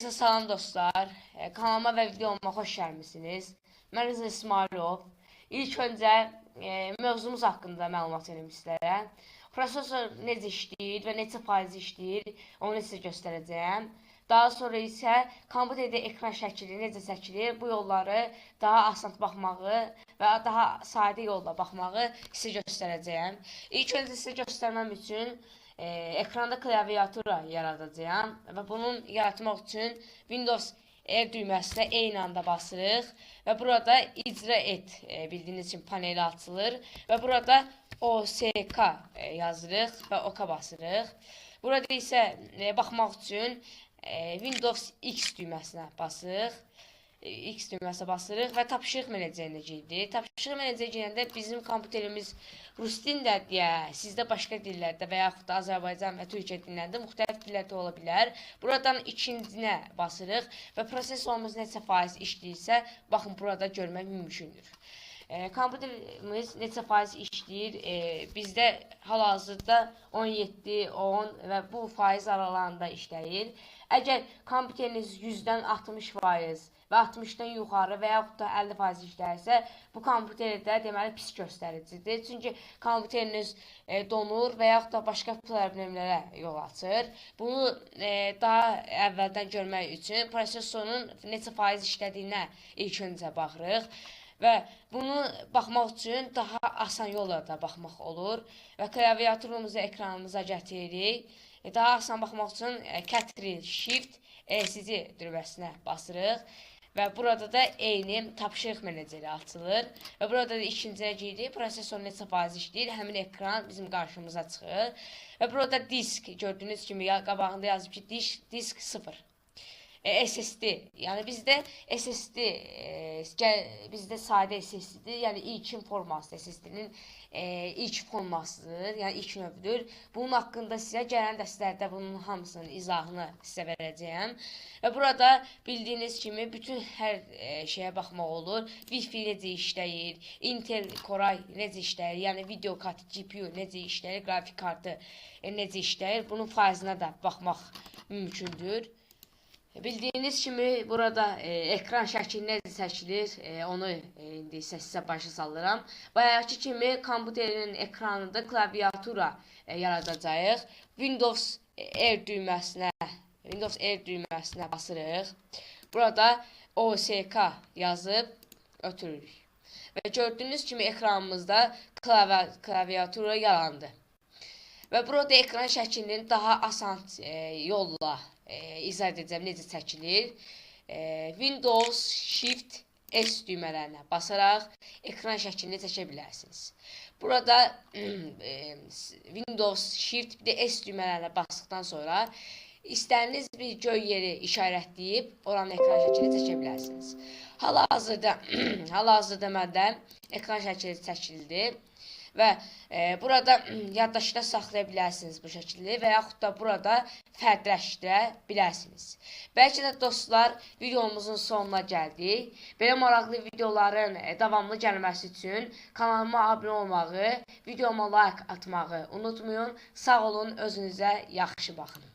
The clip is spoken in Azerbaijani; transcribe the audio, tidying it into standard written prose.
Herkese salam dostlar. Kanalıma və videoma xoş gəlmisiniz. Mən Rıza İsmailov. İlk öncə mövzumuz haqqında məlumat verim sizlərə. Prosesor necə işləyir və neçə faiz işləyir, onu sizə göstərəcəyəm. Daha sonra isə kompüterdə ekran şəkili necə çəkilir, bu yolları daha asan baxmağı və daha sadə yolla baxmağı sizə göstərəcəyəm. İlk öncə sizə göstərməm üçün ekranda klaviatura yaradacağam və bunun yaratmaq üçün Windows R düyməsinə eyni anda basırıq və burada icra et bildiyiniz kimi paneli açılır və burada OSK yazırıq və OK basırıq. Burada isə baxmaq üçün Windows X düyməsinə basırıq. X düyməsinə basırıq və tapşırıq menecerinə girdik. Tapşırıq menecerinə girəndə bizim kompüterimiz rus dilində deyə, sizdə başqa dillərdə və yaxud da Azərbaycan və Türkiyə dillərində müxtəlif dillərdə ola bilər. Buradan ikincinə basırıq və prosesorumuz neçə faiz işləyirsə, baxın burada görmək mümkündür. Kompüterimiz neçə faiz işləyir? Bizdə hal-hazırda 17, 10 və bu faiz aralarında işləyir. Əgər kompüteriniz 100-dən 60% və 60-dan yuxarı və yaxud da 50% işləyirsə, bu kompüterdə deməli pis göstəricidir. Çünki kompüteriniz donur və yaxud da başqa problemlərə yol açır. Bunu daha əvvəldən görmək üçün prosesorun neçə faiz işlədiyinə ilk öncə baxırıq. Və bunu baxmaq üçün daha asan yolla da baxmaq olur. Və klaviaturumuzu ekranımıza gətiririk. Daha asan baxmaq üçün Ctrl Shift ESC düyməsinə basırıq. Və burada da eyni tapşırıq meneceri açılır. Və burada da ikinciyə giririk. Prosesor neçə faiz işləyir, həmin ekran bizim qarşımıza çıxır. Və burada disk, gördüyünüz kimi qabağında yazıb ki, disk 0. SSD, yəni bizdə SSD, bizdə sadə SSD-dir, yəni ilkin forması, SSD-nin ilk formasıdır, yəni ilk növdür. Bunun haqqında sizə gələn dərslərdə bunun hamısının izahını sizə verəcəyəm. Və burada bildiyiniz kimi bütün hər şeyə baxmaq olur. Wi-Fi necə işləyir, Intel Core necə işləyir, yəni video kartı, GPU necə işləyir, qrafik kartı necə işləyir, bunun faizinə də baxmaq mümkündür. Bildiyiniz kimi burada ekran şəkli necə çəkilir, onu indi isə sizə başa salıram. Bayaqki kimi kompüterin ekranında klaviatura yaradacağıq. Windows R düyməsinə basırıq. Burada OSK yazıb ötürürük. Və gördüyünüz kimi ekranımızda klaviatura yarandı. Və burada ekran şəklinin daha asan yolla izah edəcəm necə çəkilir. Windows Shift S düymələrinə basaraq ekran şəklini çəkə bilərsiniz. Burada Windows Shift bir də S düymələrinə basdıqdan sonra istədiyiniz bir göy yeri işarətləyib oranın ekran şəklini çəkə bilərsiniz. Hal-hazırda məndə ekran şəkli çəkildi. Və burada yaddaşda saxlaya bilərsiniz bu şəkildə və yaxud da burada fərqləşdirə bilərsiniz. Bəlkə də dostlar, videomuzun sonuna gəldik. Belə maraqlı videoların davamlı gəlməsi üçün kanalıma abunə olmağı, videoma like atmağı unutmayın. Sağ olun, özünüzə yaxşı baxın.